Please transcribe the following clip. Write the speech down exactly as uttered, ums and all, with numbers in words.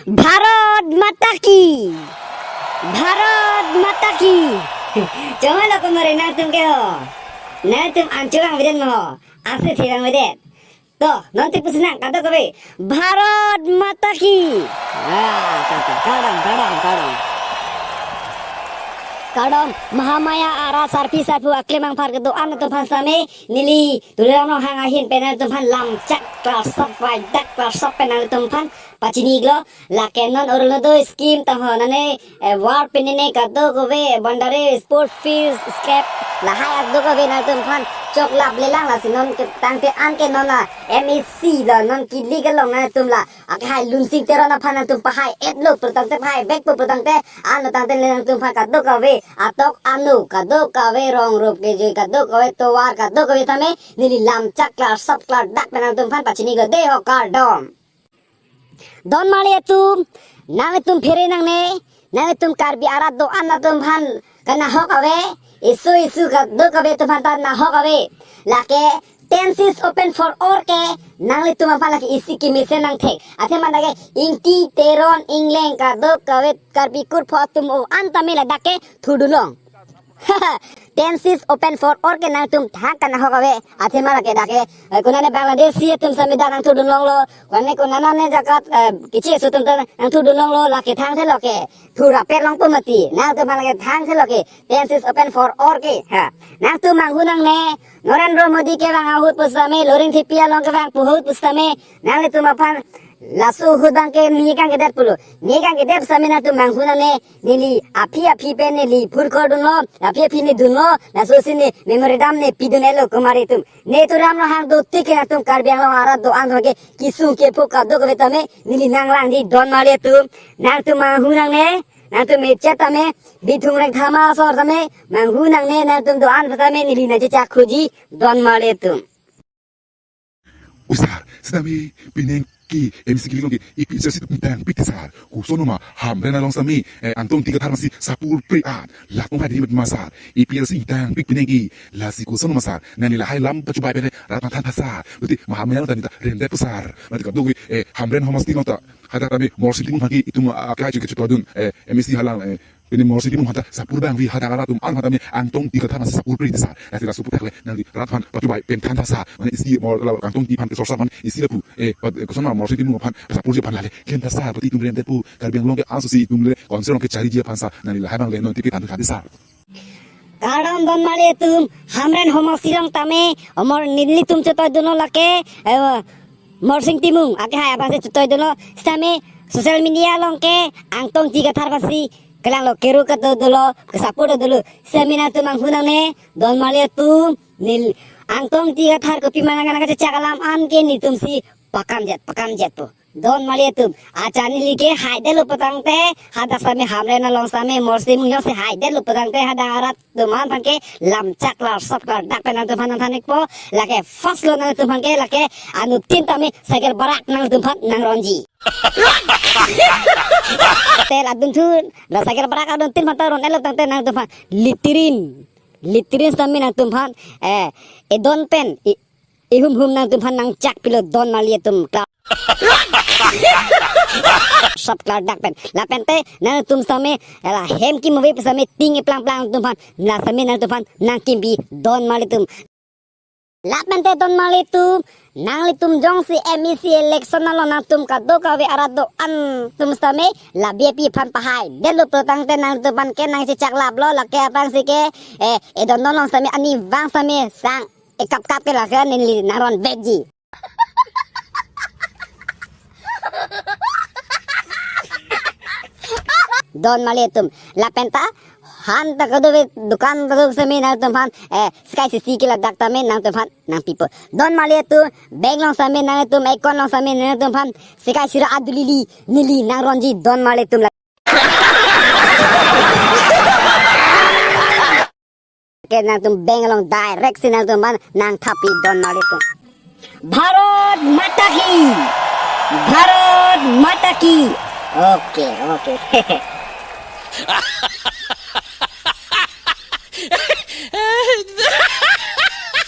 Bharat Mata Ki! Bharat Mata Ki! Chomai lo kumare nangtum ke ho. Nangtum an chevang avedet ma ho. Ansi thevang avedet. To, non tik pusi nang kadokave. Bharat Mata Ki! Ah, ta, ta, kardom, kardom, kardom. Kardom, Mahamaya arat sarpi sarpo aklem aphan kedo-an atum aphan sitame, neli Tuliram Ronghang ahin pen nangtum aphan lam chak klar sap vai dak klar sap pen nangtum aphan pachini iklo, lake non Orunodoi scheme ta ho nane, eh, war pinine kadokave, bandari sport field, step, lahai kadokave nangtum aphan choklap lelang, lasi non ke tangte an ke non la M A C lo, non kili kelong nangtum la, akehai Lunsing Teron aphan nangtum pahai-etlo pulotangte, pahai vekpo pulotangte, an tangte nangtum aphan kadokave atok anu, kadokave rong rup kejui, kadokave tovar, kadokave tame, neli lam chak klar sap klar dak pen nangtum aphan pachini iklo dei ho, kardom. Don marli atum, nanglitum phere nangne, nanglitum Karbi arat do-an atum aphan kanahok ave, isu isu kadokave atum aphan ta nahok ave. Lake ten seats open for all ke, nanglitum aphan lake isi kemesen nangthek. Athema lake Ingti, Teron, Ingleng kadokave Karbi kurpho atum o-an tame ladak ke thurdunlong. Ten seats open for all ke nangtum thang kanahok ave. Athema lake dak ke, eh, konane Bangladeshi atum sitame dak nangthurdunlonglo. Konane konane jagat, eh, kichi aso atum ta nangthurdunlonglo, lake thangthelo ke. Thurapet longpo mati. Nangtum aphan lake thangthelo ke. Ten seats open for all ke. Ha. Nangtum manghu nangne. Narendra Modi kevang ahut pusitame, Loringthepi along kevang pu ahut pusitame, nanglitum aphan laso ahut abang ke ne kangkedet pulo. Ne kangkedet sitame nangtum manghu nangne, neli aphi aphi pen neli phurkhor dunlo, aphi aphi ne dunlo, laso si ne memorandum ne pidun-etlo kumare atum. Ne Tuliram Ronghang do tik ke nangtum Karbi Anglong arat do-an atum ke kesung kepho kadokave tame neli nanglangji don marli atum. Nangtum manghu nangne, nangtum mechet tame, Bithung Rengthama asor tame, manghu nangne, nangtum do-an tame neli nangchechak ikloji don marli atum. O sir, sitame pining ke M C kelong ke A P H L C atum ingtangpik sir. Kosonma Hamren along sitame, eh, Angtong Ingti Kathar masi sapurpre-at. Latum hai dei ma sir. A P H L C ingtangpik pining ke, lasi kosonma sir. Nangli lahai lam pachobai pen rat aphan thantha sir. Berarti Mahamaya along ta ne ta rendetpo sir. Berarti kadokave, eh, Hamren homosti along ta hadak tame Morsing Timung aphan ke itum, ah, akehai chu kechutodun, eh, M A C halang, eh, pini Morsing Timung aphan ta sapur abang ave, hadak arat atum an aphan tame Angtong Ingti Kathar masi sapurpre sir. Lasi laso aphuthak le nangli rat aphan pachobai pen thantha sir. Mane isi mor la Angtong Ingti aphan kesorsa aphan isi lapu, eh, pat, eh, kosonma Morsing Timung aphan sapurji aphan lale klem tha sir. Berarti itum rendetpo, Karbi Anglong ke aso si itum le council along kechariji aphan sir. Nangli lahai abang le non tik ke than tha dei sir. Kardom don marli atum, Hamren homosti along tame, omor nelitum chetoidunlo lake, eh, Morsing Timung akehai aphan si chetoidunlo, sitame social media along ke Angtong Ingti Kathar aphan si kelanglo, kero kedo dolo, kesapur do dolo, sitame nangtum manghu nangne, don marli atum, neli Angtong Ingti Kathar kopima nang nangkachechak alam an ke netum si pakamjet, pakamjetpo. Don marli atum, accha neli ke haidetlo pulotangte, hadak sitame Hamren along sitame, Morsing Timung jongsi haidetlo pulotangte, hadak arat atum an aphan ke lam chak klar sap klar dak pen nangtum aphan nangthan ikpo, lake first lo nangtum aphan ke, lake anuttin tame cycle barak nangtum aphan nangronji. Te la dun thu, la cycle barak anuttin aphan ta ron-etlo tangte nangtum aphan latrine, latrine sitame nangtum aphan, eh, edon pen, i, ihum hum nangtum aphan nangchak pilo don marli atum, klar sap klar dak pen. Lapen te nangtum sitame, la hem kimo ave pu sitame ting eplang plang nangtum aphan, la sitame nangtum aphan nangkimpi don marli atum. Lapen te don marli atum, nanglitum jongsi M A C election along nangtum kadokave arat do-an atum sitame, la B J P aphan pahaidetlo pulotangte nangtum aphan ke nangchechak laplo, lake aphrangsi ke, eh, edondon along sitame, ani vang sitame sang ekap kap ke lake neli nangronvekji. Don marli atum. Lapen ta, han ta kadokave dukan ta kadokave sitame nangtum aphan, eh, sekai sisi ke ladak tame nangtum aphan nangpipo. Don marli atum, bank along sitame nangtum, account along sitame nangtum aphan sekai sira adulili, neli nangronji don marli atum. Ke nangtum bank along direct si nangtum aphan nangthappi don marli atum. Bharat Mata Ki! Bharat Mata Ki! Okay, okay.